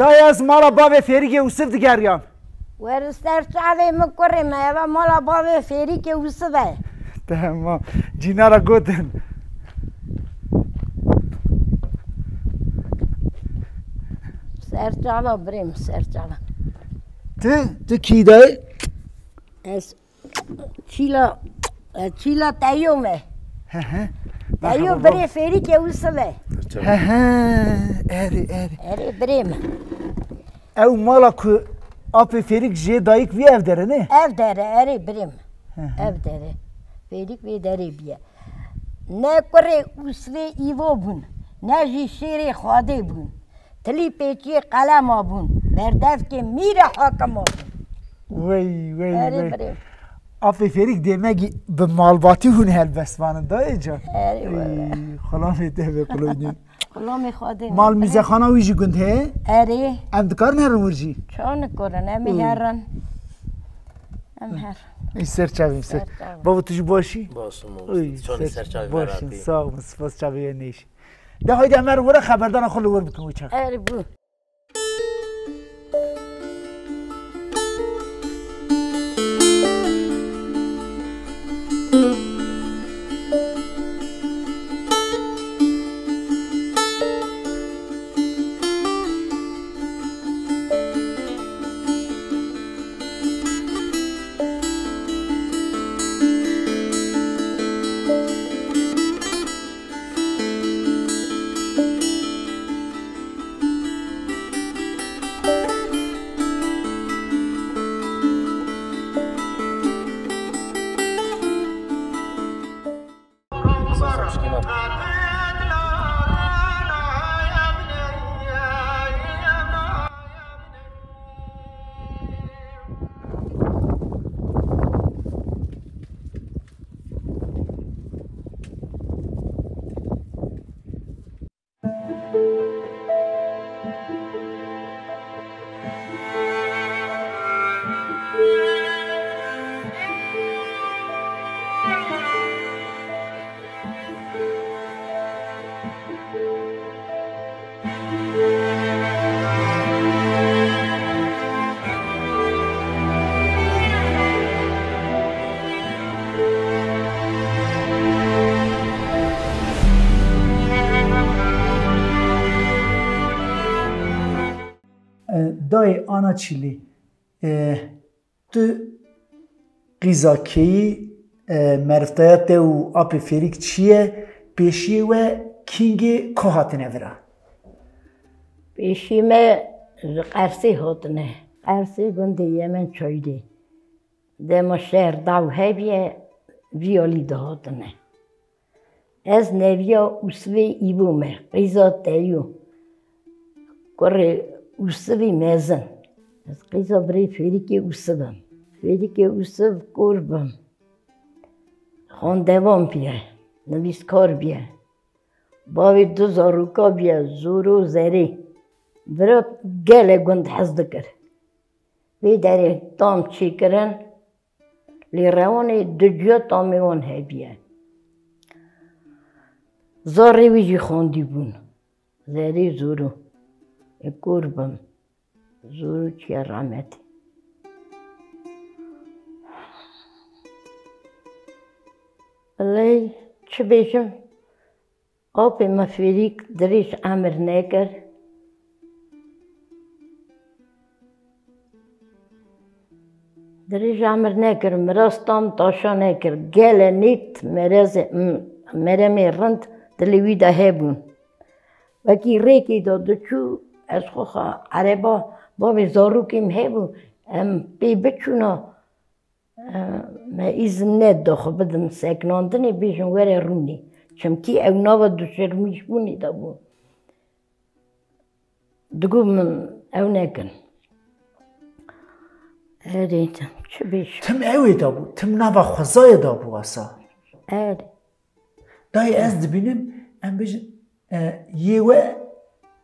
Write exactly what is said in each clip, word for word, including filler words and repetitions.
Dayê, ez mala bavê Fêrîgê Ûsiv digeriyan. Were ser çavê min kurê me, eva mala bavê Fêrîgê Ûsiv e. Tamam. Cînara gotin. Ser çava birê min, ser çava. Tu, tu kî dayê? Ez Çîla, e, çîla Teyo me. He he. Teyo Merhaba, birê bab. Fêrîkê Ûsiv e. He he. Erê, erê. Erê birê min. Ew mala ku apê Fêrîk jê dayik bî ev dere ne? Ev dere, erê birê min. He he. Ev dere. Fêrîk vê derê bîye. Ne kurê Ûsivê Îvo bûn, ne jî şêrê Xwedê bûn. Tilî pêçiyê qelema bûn, berdevkê mîrê hakima bûn. Wey, wey, Erê wey. Birê. Afê Fêrîk dêmegî bi malbatî hûn helbest vanin dayê can. Erê Ey, wele. Xulamê te be qulûnî. Xulamê Xwedê Mal be. Muzexana wî jî gund heye? Erê. Em dikarin herin wir jî? Çawa nikorin, em ê Oy. Herin. Em herin. Ey ser çavê, ser. Ser çavê. Bavo, tu jî baş î? Baş im, Oy, çawa ser, ser çavê baş in, meratî. Sağ olun, spas çavê ye nêş. De haydi em herin were xeberdana xwe li wir bikin wê çax. Erê bû. E, dayê Ana Çîlî, e, tu qîza keyî, e, meriftaya te û apê Fêrîk çi ye? Pêşiyê we kîngê ku hatine vira? Pêşiyê me ji Qersê hatine. Qersê gundê Yemen Çaydê. Dema şer daw hebiye, vî alî dihatine. Ez neviya Ûsivê Îvo me, qîza Teyo. Kurê Ûsivî mezin. Ez qîza birê Fêrîkê Ûsiv im. Fêrîkê Ûsiv kor bim. Xwendevan bîye, nivîskar bîye. Bavê du zaroka bîye, Zoro û Zerê. Vira gelek gund hez dikir. Vê derê tam çêkirin, lê rewanê du cuya tamê wan hebiye. Zarê wî jî xwendî bûn. Zerê Zoro. Ê kor bim. Zoro çiye rehmetê. Lê çi bêjim? Apê me Fêrîk dirêj emir nekir. Dirêj emir nekir, miras tam taşa nekir. Gele nît merezê, m-, meremê rind dilê wî de hebûn. Wekî rêkê de diçû, ez xwe xa ereba bavê zarokê min hebû, em pê biçûna. Me îzin neda xwe bidin sekinandinê, bêjin were rûnê. Çimkî ew nava duşermîşbûnê de bû. Digot min ew nekin. Erê, çi bêjim? Tim ew ê de bû, tim nava xwezayê de bû wesa. Erê. Dayê ez dibînim, em bêjin, e, yê we,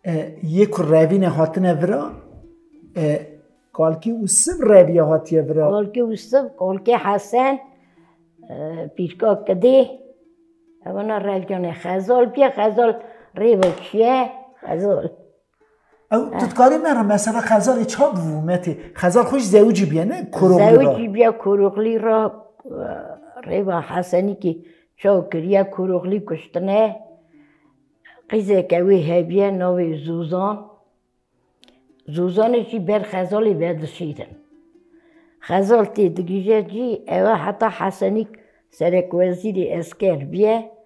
e, yê ku revîne hatine vira, e, kalkî Ûsiv reviya hatiye vira. Kalkê Ûsiv, kalkê Hesen, e, pîrka Kidê, ewana reviyane Xezal bîye, Xezal rêve çiye, Xezal. Ew tu dikarî me re mesela Xezalê çawa bû metê? Xezal xwe jî zewicî biye ne Koroxlî re? Zewicî biye Koroxlî re, rêva Hesenîkî çawa kiriye, Koroxlî kuştine. Qîzeke wê hebiye navê Zozan. Zozanê jî ber Xezalê vedişîrin. Xezal tê digije cî, ew e heta Hesenîk serekwezîrê esker biye.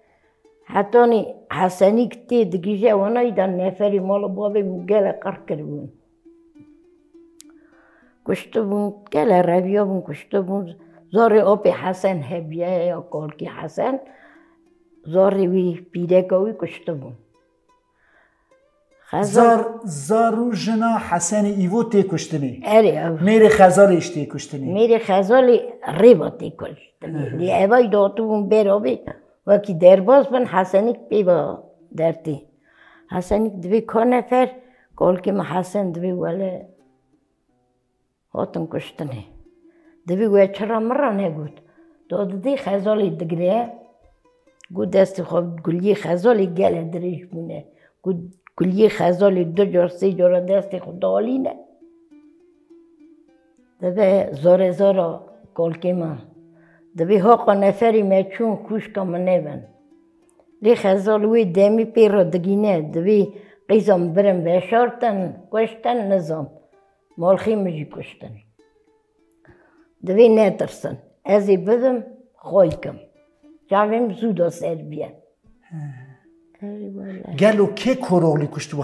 Hetanî Hesenîk tê digije, wana îda neferî mala bavê min gele qir kiribûn. Kuştibûn, gele reviyabûn, kuştibûn. Zarê apê Hesen hebiye ya kalkî Hesen, zarê wî, pîreka wî kuştibûn. Xezal Zar, zar û jina Hesenê Îvo tê kuştinê. Erê, ew. Mêrê Xezalê jî tê kuştinê. Mêrê Xezalê rêva tê kuştinê. Hı hı. Lê evay datibûn ber avê, wekî derbas bin, Hesenîk pê va dertê. Hesenîk divê ka nefer, kalkê min Hesen divê wele hatin kuştinê. Divê we çira min re negot. Da didê Xezalê digire, got destê xwe, guliyê Xezalê gele dirêj bûne. Got guliyê Xezalê du car, sê cara destê xwe dalîne. Dibe zore zora kalkê min. Divê haqa neferî me çûn xwişka min nebin. Lê Xezal wê demî pê re digîne, divê qîza min birin veşartin, kuştin, nizam. Malxê min jî kuştin. Divê netirsin. Ez ê bibim, xwey kim. Çavê min zû da ser biye. He. Ey wele. Gelo kê Koroxlî kuştibû?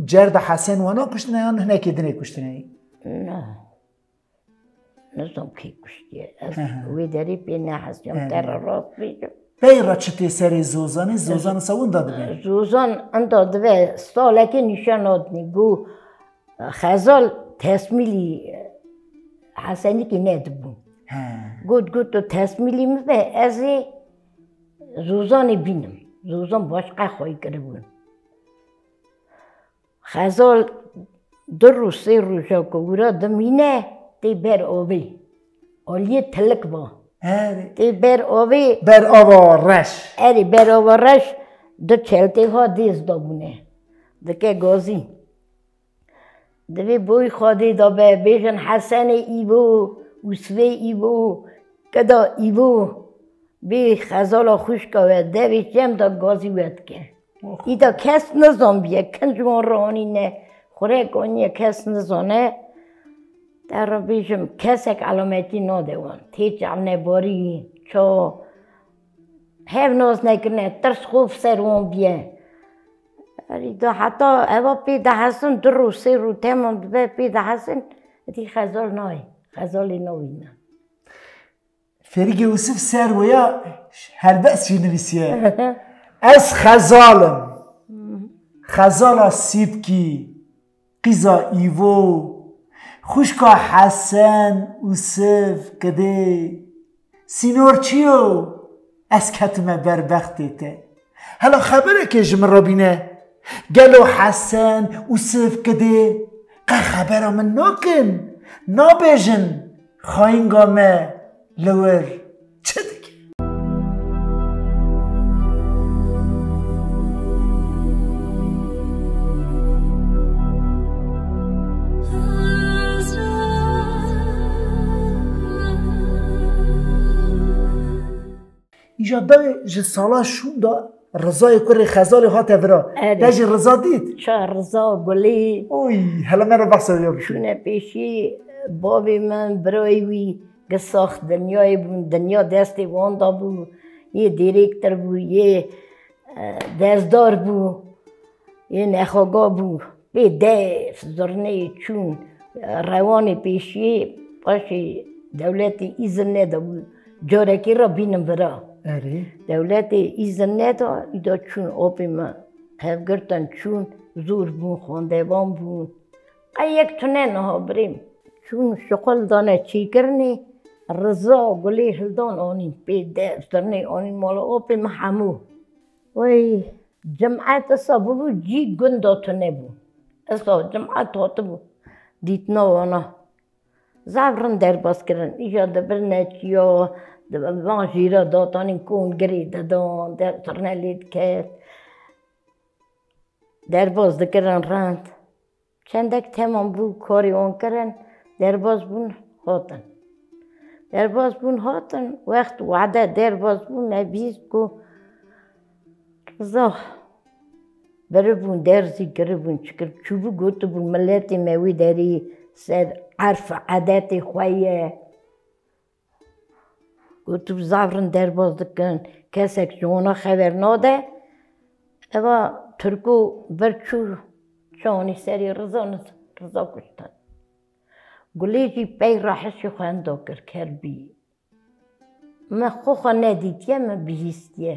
Cerda Hesen wana kuştine yan hinekê dinê kuştine? Na. Nizam kê kuştiye. Ez Hı hı. wê derê pê nehesiyam, Hı hı. te re rast bêjim. Pey re çi tê serê Zozanê? Zozan sa winda dibe? Zozan inda dibe, stalekê nîşan nadinî. Got, Xezal tesmîlî Hesenîkî nedibû. He. Got, got, tu tesmîlî min be, ez ê Zozanê bînim. Zozan başqa xwey kiribûn. Xezal du roj, sê roja ku wira dimîne, tê ber avê. Aliyê tilik va. Erê. Tê ber avê. Ber ava reş. Erê, ber ava reş, du çeltê ha dêz dabûne. Dike gazî. Divê boy Xwedê da be, bêjin Hesenê Îvo, Ûsvê Îvo, Kida Îvo, bê Xezala xwişka we, devê çem da gazî we dike. Oh. Îda kes nizanbiye, kin ji wan re anîne, xurek aniye, kes nizane. Te re bêjim, kesek elametî nade wan. Tê çavnebarî, ça, hev nas nekirine, tirs xwe bi ser wan biye. Erî da heta eva pê dihesin, du roj, sê roj temam dibe pê dihesin, êdî Xezal nayê. Xezalê nabîne. Ferîgê Ûsif ser waya helbest jî nivîsiye. Ez Xezal im. Xezala Sîpkî, qîza Îvo, xwişka Hesen, Ûsif, Kidê. Sînor çi yo? Ez ketime ber bextê te. Hela xeberekê ji min re bîne. Gelo Hesen, Ûsif, Kidê qe xebera min nakin? Nabêjin, xayînga me li wir çi dike? Îja dayê ji sala şûnda Rizayê kurê Xezalê hate vira. Erê. Te jî Riza dît? Ça Riza, Gulî. Oy, hele me re behsa wê bike. Çûne pêşî bavê min, birayê wî, gisax dinyayê bûn, dinya destê wan da bû. Yê dîrêktir bû, yê, e, dezdar bû, yê nexwaga bû. Pê dev zirneyê çûn, rewanê pêşiyê, paşê dewletê îzin nedabû carekê re bînin vira. Erê. Dewletê îzin neda, îda çûn apê me hevgirtin çûn, zor bûn, xwendevan bûn. Qey yek tune niha birêm. Çûn şixul dane çêkirinê, Riza, Gulê hildan anîn, pê dev zirnê anîn mala apê me hemû. Wey. Cimet isa bûbû cî gunda tune bû. Isa cimet hatibû dîtina wana. Zaf rind derbas kirin. Îja dibirine çiya, di van jîra datanîn kon girê didan, de-, tirne lê diket. Derbas dikirin rind. Çendek temam bû, karê wan kirin, derbas bûn, hatin. Derbas bûn, hatin, wext wade derbas bûn, me bîst ku Riza biribûn, derzî kiribûn, çi kiribûn, çûbû gotibû, miletê me wê derê ser erf edetê xwe ye. Gotibû, zaf rind derbas dikin, kesek ji wana xeber nade. Eva Tirko bir çû, çi anî serê Riza, Riza kuştin. Gulê jî pey re hişê xwe henda kir, ker bî. Me xwe xwe nedîtiye, me bihîstiye.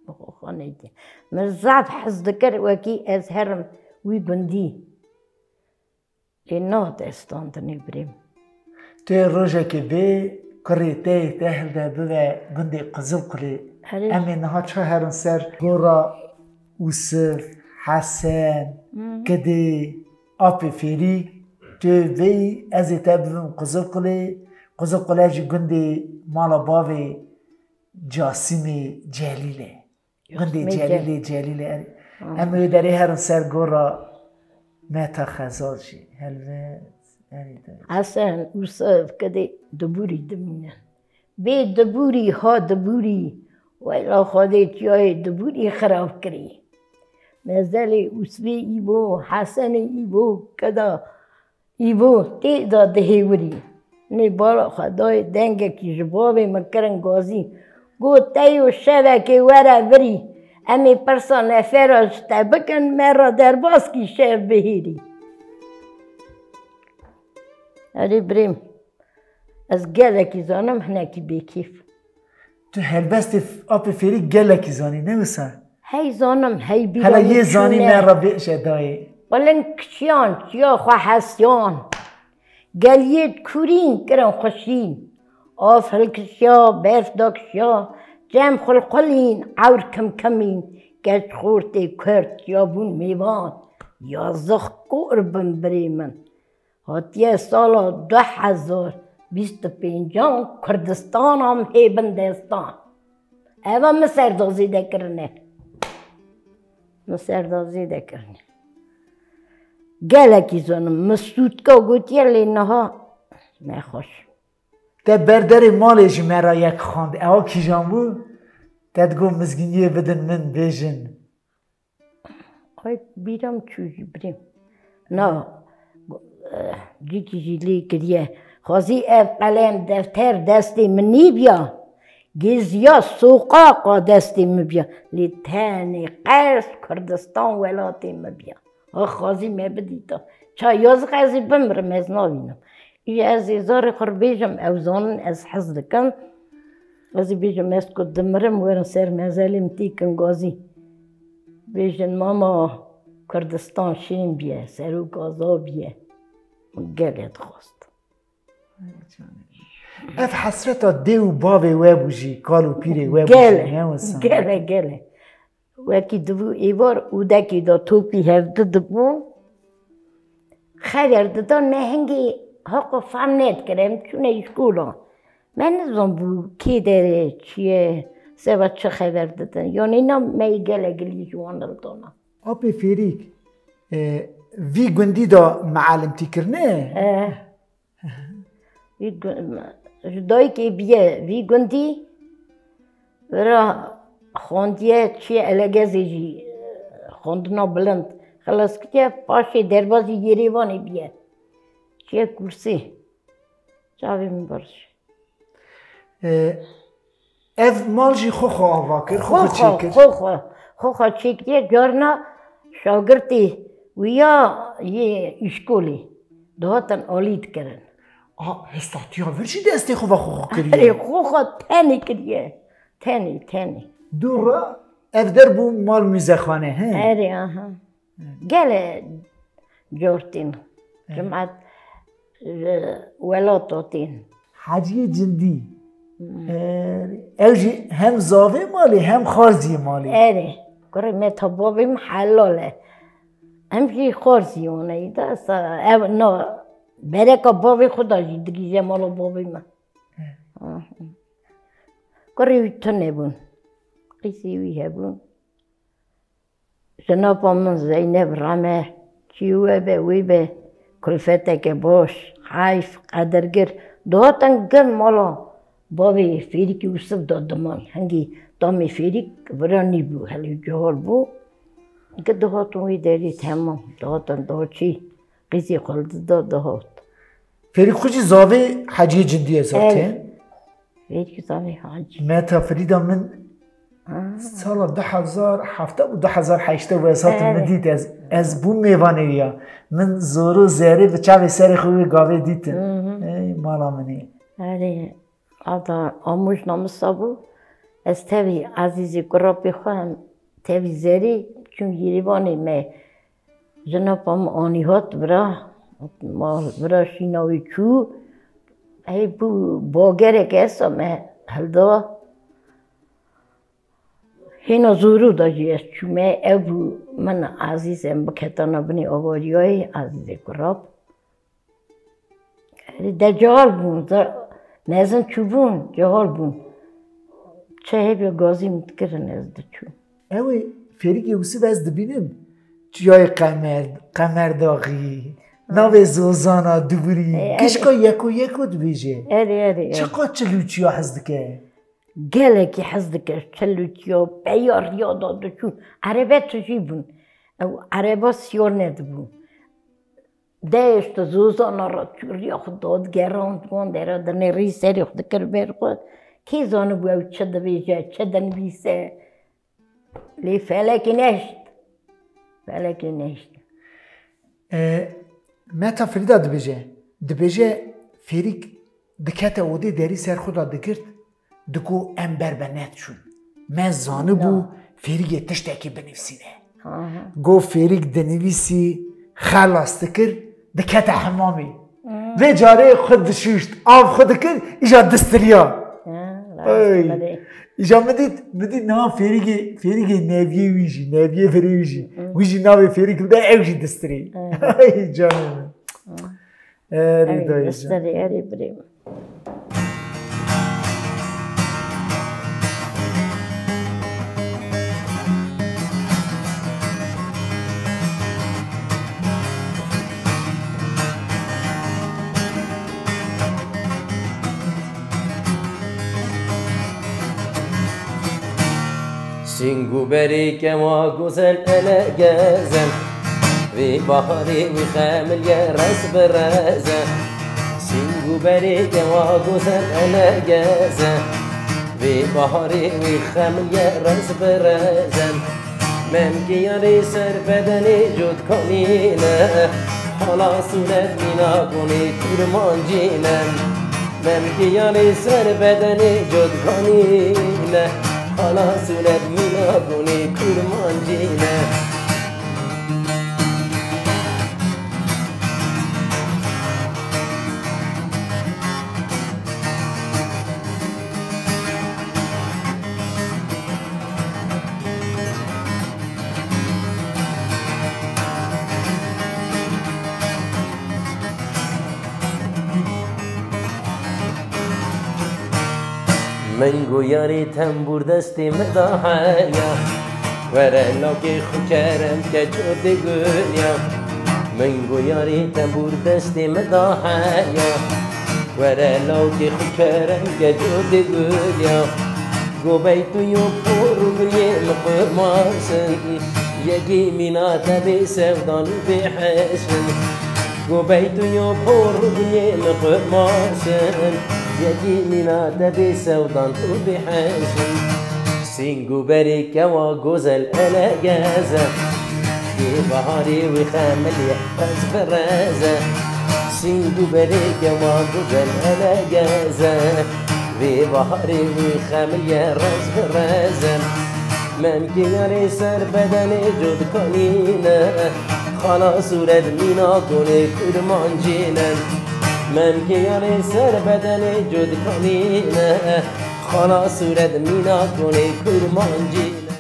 Me xwe xwe nedîtiye. Me zaf hez dikir wekî ez herim wî gundî. Lê nehate standinê birêm. Tu yê rojekê bê, kurê te yê te hilde bibe gundê Qizilqulê. Erê. Em ê niha çi herin ser gora Ûsiv, Hesen, Hmm. Kidê, Apê Fêrîk, tu vêyî ez ê te bibim Qizilqulê, Qizilqule jî gundê mala bavê Casîmê Celîl e. Gundê Casîmê Celîlê, Celîlê, erê. Hmm. Em ê derê herin ser gora Meta Xezal jî. Helbet, erê de. Hesen, Ûsiv, Kidê dibûrî dimînin. Bê dibûrî ha dibûrî, weyla Xwedê çiyayê dibûrî xirab kirî. Mezelê Ûsvê îbo, Hesenê îbo, keda îbo tê da dihêwirî. Nê bala xwe dayê dengekî ji bavê min kirin gazî. Got, teyo şevekê were virî. Em ê pirsa nefera ji te bikin, me re derbas kî şev bihêrî. Erê birêm. Ez gelekî zanim, hinekî bêkêf. Tu helbestê Apê Fêrî gelekî zanî, ne wisa? Hey zanim, hey bîra Hela yê zanî çûne. Me re bêje dayê. Welin kiçiyan, çiya xwe hesiyan. Geliyê kurîn kirin xweşîn. Av hilkişiya, berf dakişiya, cem xulxulîn, ewr kimkimîn. Keç xortê kurd ya bûn mêvan. Yazix kor bin birê min. Hatiye sala du hezar bîst û pêncan Kurdistana em hê bin destan. Eva min ser da zêde kirine. Min ser da zêde kirine. Gelekî zanim, min sûdka gotiye lê niha nexweş. Te ber derê malê ji me re yek xwend. Ewa kîjan bû? Te digot mizgîniyê bidin min bêjin. Ay, bîra min çû jî birêm. Na, eh, cîkî jî lê kiriye. Xwezî ev qelem, defter destê min nîbiya. Gêziya soqaqa destê min biya. Lê tenê qers Kurdistan welatê min biya. Ha xwezî me bidîta. Ça yazix ez ê bimirim, ez navînim. Îja ez ê zarê xwe bêjim, ew zanin ez hez dikim. Ez ê bêjim, ez ku dimirim, werin ser mezelê min têkin gazî. Bêjin, mama Kurdistan şên biye, serok aza biye. Gelê dixwast. Ev hesreta dê û bavê we bû jî, kal û pîrê we bû jî, Gele, ne wisa? Gele, gele. Wekî dibû êvar ûdekî de topî hevdi dibûn. Xeber didan, me hingê haqo fam nedikir, em çûne îşkola. Me nizanbû kê derê çi ye, seba çi xeber didin. Yanî na me yê gelek gilî ji wan hildana. Apê Fêrîk, e, vî gundî de mealimtî kirine? E. Vî gu-, ji dayikê biye vî gundî, vira xwendiye çiye Elegezê jî, xwendina bilind. Xilas kiriye, paşê derbazî Yerêvanê biye. Çiye kursê. Çavê min birîş. E, ev mal jî xwe xwe ava kir, xwe Xwe xwe xwe, çêkir. Xwe xwe, xwe xwe çêkiriye, carna şagirtê wî ya yê îşkolê dihatin alî dikirin. A, hestatiya vir jî destê xwe ve xwe xwe kiriye. Erê, xwe xwe tenê kiriye. Tenê, tenê. Dû re ev der bû mal muzexane, he? Erê, aha. Gele cor tên. Cimat, e, welat o tên. Heciyê Cindî. Hmm. E, ew jî hem zavê malê hem xarziyê malê. Erê. Kurê me ta bavê min helal e. Em jî xarziyê wan e. Da sa, ev, no, bereka bavê xwe da jî digihîje mala bavê me. He. Aha. Kurê wî tune bûn. Qîsê wî hebûn. Jinapa min Zeynep Rame Çi we be, wê be, kulfeteke baş, heyf, qedirgir. Dihatin gel mala bavê Fêrîkî Yûsif de diman. Hingî damê Fêrîk vira nîbû, helê cihal bû. Gi dihatin wî derî temam. Dihatin daha çî, qîzê xwe li dida dihat. Fêrîk xwe jî zavê Heciyê Cindiyê zaten. Evet. Fêrîk zavê Hecî. Meta Frîda min Ha. Sala du hezar hevdeh û du hezar heştê wê satin Evet. min dît, ez, ez bûm mêvanê wî ya. Min zor û zerê bi çavê serê xwe wê gavê dîtin. Hı hı. Ey mala min ê. Erê, ada Amûj namisa bû. Ez tevî Ezîzê kurapê xwe hem tevî zerê çûn Yêrîvanê me. Jina pa min anî hat vira, ma vira şîna wî çû. Hey bû bagerek esa me hilda. Hêna zorû da jî ez çûme, ev bû min Ezîz em biketana binê avariyayê, Ezîzê kurap. Erê, de cehal bûn, de mezin çûbûn, cehal bûn. Çi hebe gazî min dikirin ez diçûm. Ew ê Fêrîgê Wisif ez dibînim. Çiyayê Qemer, Qemerdaxî, Ha. navê Zozana, Dubirî, E, gişka erê. yeko yeko dibêje. Erê, erê, erê. Çiqa çil û çiya hez dike? Gelekî hez dike, çil û çiya, peya riya da diçûn. Erebe tijî bûn. Ew ereba siyor nedibû. Deşt Zozana re çû riya xwe dadigerand, wan dera dinê rî serê xwe dikir ber xwe. Kê zanibû ew çi dibêje, çi dinivîse. Lê felekê neşt. Felekê neşt. E, Meta Frîda dibêje, dibêje Fêrîk dikete odê derî ser xwe de digirt, digo em ber be nediçûn. Me zanibû Ya. Fêrîgê tiştekî binivîsîne. Aha. Go Fêrîk dinivîsî, xelas dikir, dikete hemamê. Hmm. Vê carê xwe dişûşt, av xwe dikir, îja distiriya. Ha, Ey. rast Îja min dît, min dît niha Fêrîgê, Fêrîgê neviyê wî jî, neviyê virê wî jî. Hmm. Wî jî navê Fêrîk li de ew jî distirî. Hmm. Ey canê min. Hmm. Erê Erê, dayê can. Destê erê birê min. Sîng û berê kewa gozel ele geze, vê baharê wî xemilye rez bi reze. Sîng û berê kewa gozel ele geze, vê baharê wî xemilye rez bi reze. Memkê yarê ser bedenê cotkanî ne, hala sûret mîna gonê kurmancî ne. Memkê yarê ser bedenê cotkanî ne, hala sûret mîna gonê kurmancî ne. Min got yarê tembûr destê min da heya. Were lawkê xwe kerem ke çotê gul ya. Min got yarê tembûr destê min da heya. Were lawkê xwe kerem ke çotê gul ya. Go bey tu yo por û guliyê min qurmasin. Yekî mîna te bê sevdan û bê heşin. Go bey tu yo por û guliyê min qurmasin. Yekî mîna te bê sevdan û bê heşin. Sîng û berê kewa gozel ele geze. Yê baharê wî xemilî ez vireze. Sîng û berê kewa gozel ele geze. Vê baharê wî xemilî rez vireze. Memkê yarê ser bedenê cotkanî ne. Xala sûret mîna gonê kurmancî ne. Memkê yarê ser bedenê cotkanî ne. Xala sûret mîna gonê kurmancî ne.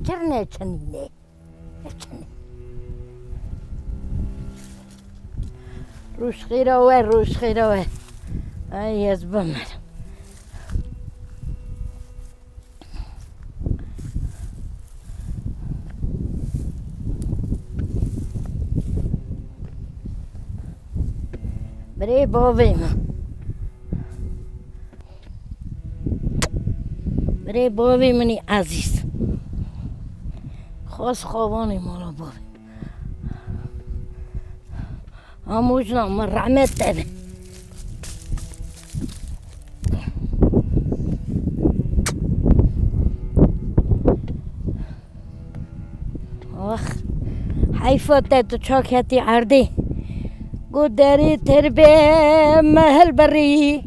Kirine çinî ne. Roj xêra we, roj xêra we. Ay, ez bimerim. Birê bavê min. Birê bavê min î ezîz. Xas xavanê mala bavê. Amûjna min rehmet te be. Ax, heyfa te tu çak hetî erdê. Got derê terbê me hilbirî.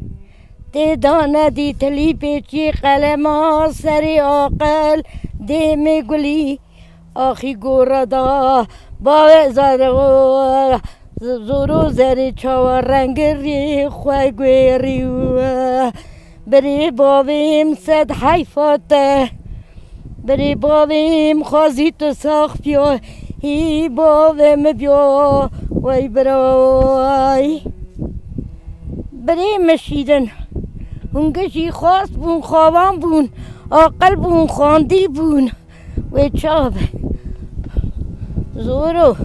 Tê da nedî tilî pêçî qelema serê aqil dêmê gulî. Axî gora da bavê zaro, zoro zerê çawa rengirî xwe guêrî. Birê bavêm sed heyfa te. Birê bavêm xwazî tu sax biya, hî bavê min biya, wey biray. Birê min şîrin, hûn gijî xwast bûn, xavan bûn, aqil bûn, xwandî bûn. Wê çabe. Zoro.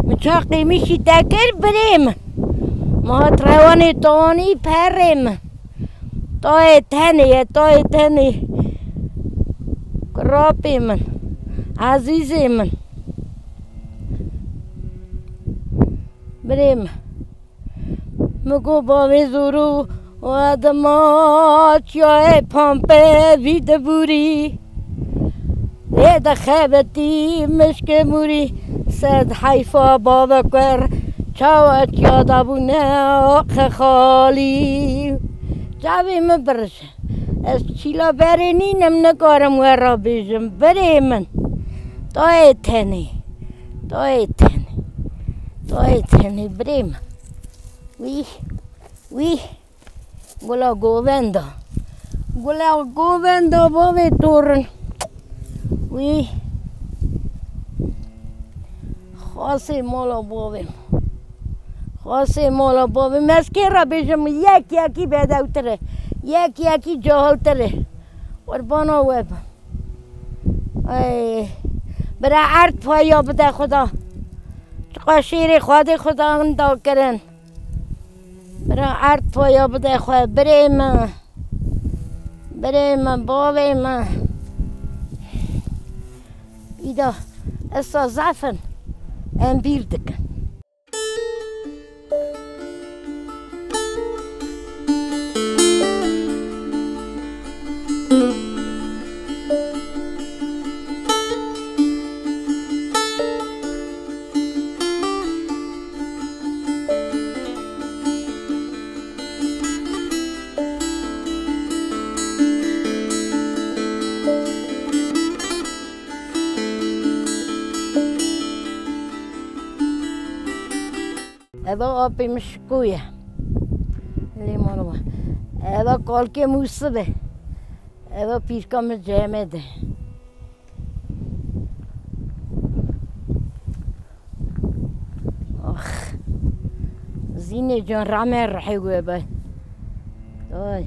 Min çaxê min şî te kir birê min. Ma hat rewanê tonî perê min. Tayê tenê ye, tayê tenê. Kurapê min. Ezîzê min. Birê min. Min got bavê zoro, we dima çiyayê Pampê vî dibûrî. Lê dixebitî mişkê mûrî, sed heyfa bavê kur, çawa çiya dabûne axe xalî. Çavê min birij. Ez çîla berê nînim, nikarim we re bêjim, birê min. Tayê tenê, tayê tenê, tayê tenê, birê min. Wî, wî, gula govenda. Gula govenda bavê torin. Wî. Xasê mala bavê min. Xasê mala bavê min. Ez kê re bêjim, yek yekî bedewtir e. Yek yekî cahiltir e. Qurbana we bim. Ay, bira erd paya bide Xuda. Çiqa şêrê Xwedê Xuda min da kirin. Bira erd paya bide xwe, birê min. Birê min, bavê min. Îda, esa zef in. Em bîr dikin. Eva apê min şiko ye. Lê mala we. Eva kalkê min Yusuf e. Eva pîrka min Cemed e. Ax. Zînê can rame rehê we be. Ay.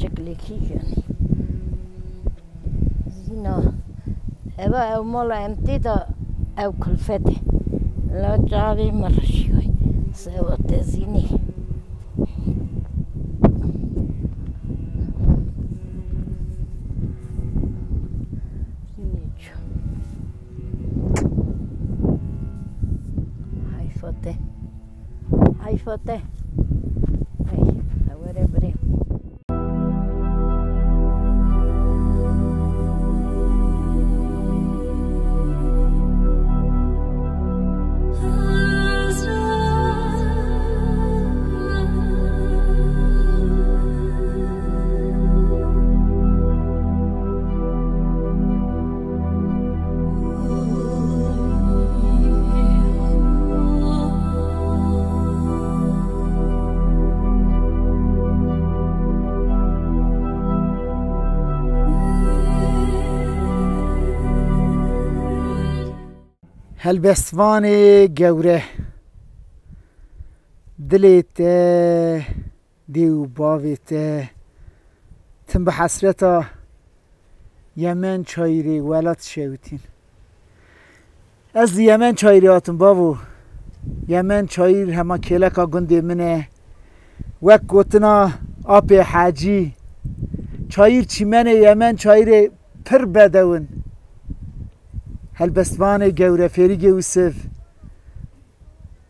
Şeklekî janî. Zîna. Eva ew mala em tê de ew kulfet e. La çavê min rişiyoy. Sewa te zînê. Zînê çû. Heyfa te. Heyfa te. Hey, were birê. Helbestvanê gewre, dilê te, dê û bavê te tim bi hesreta Yemen çayirê welat şewitîn. Ez li Yemen çayirê hatim bavo. Yemen çayir hema kêleka gundê min e. Wek gotina apê Hecî, çayir çîmenê Yemen çayirê pir bedew in. Helbestvanê gewre Fêrîgê Wisif.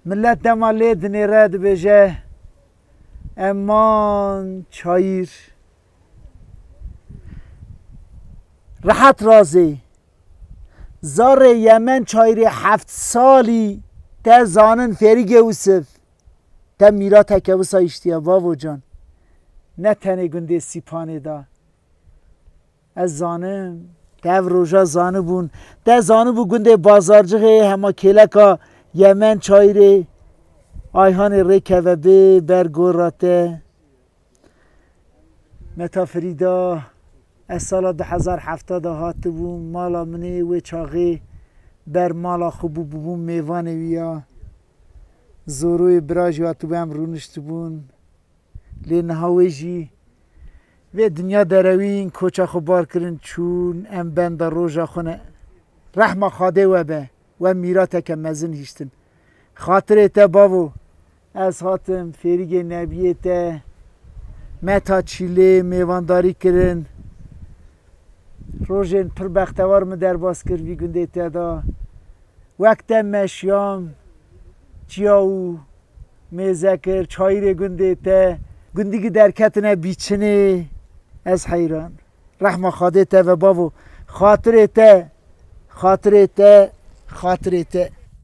Millet dema lê dinêre dibêje, eman çayir. Rehet razê. Zarê Yemen çayirê heft salî te zanin Fêrîgê Wisif. Te mîrateke wisa hiştiye bavo can. Ne tenê gundê Sîpanê da. Ez zanim, te ev roja zanibûn. Te zanibû gundê Bazarcixê hema kêleka Yemen çayirê Ayhanê rêkeve bê ber gora te. Meta Firîda, ez sala du hezar hefta de hatibûm mala min ê, wê çaxê ber mala xwe bû, bûbûm mêvanê wî ya. Zoroyê bira jî hatibû, em rûniştibûn. Lê niha wê jî vê dinya derewîn, koça xwe bar kirin çûn, em benda roja xwe ne. Rehma Xadê we be, we mîrateke mezin hiştin. Xatirê te bavo, ez hatim Fêrîgê Nebiyê te, Meta Çîlê mêvandarî kirin. Rojên pir bextewar min derbas kir vî gundê te da. Wek te meşiyam, çiya û mêze kir, çayirê gundê te, gundî ki derketine bîçinê. Ez heyran. Rehma Xadê te ve bavo. Xatirê te, xatirê te, xatirê te.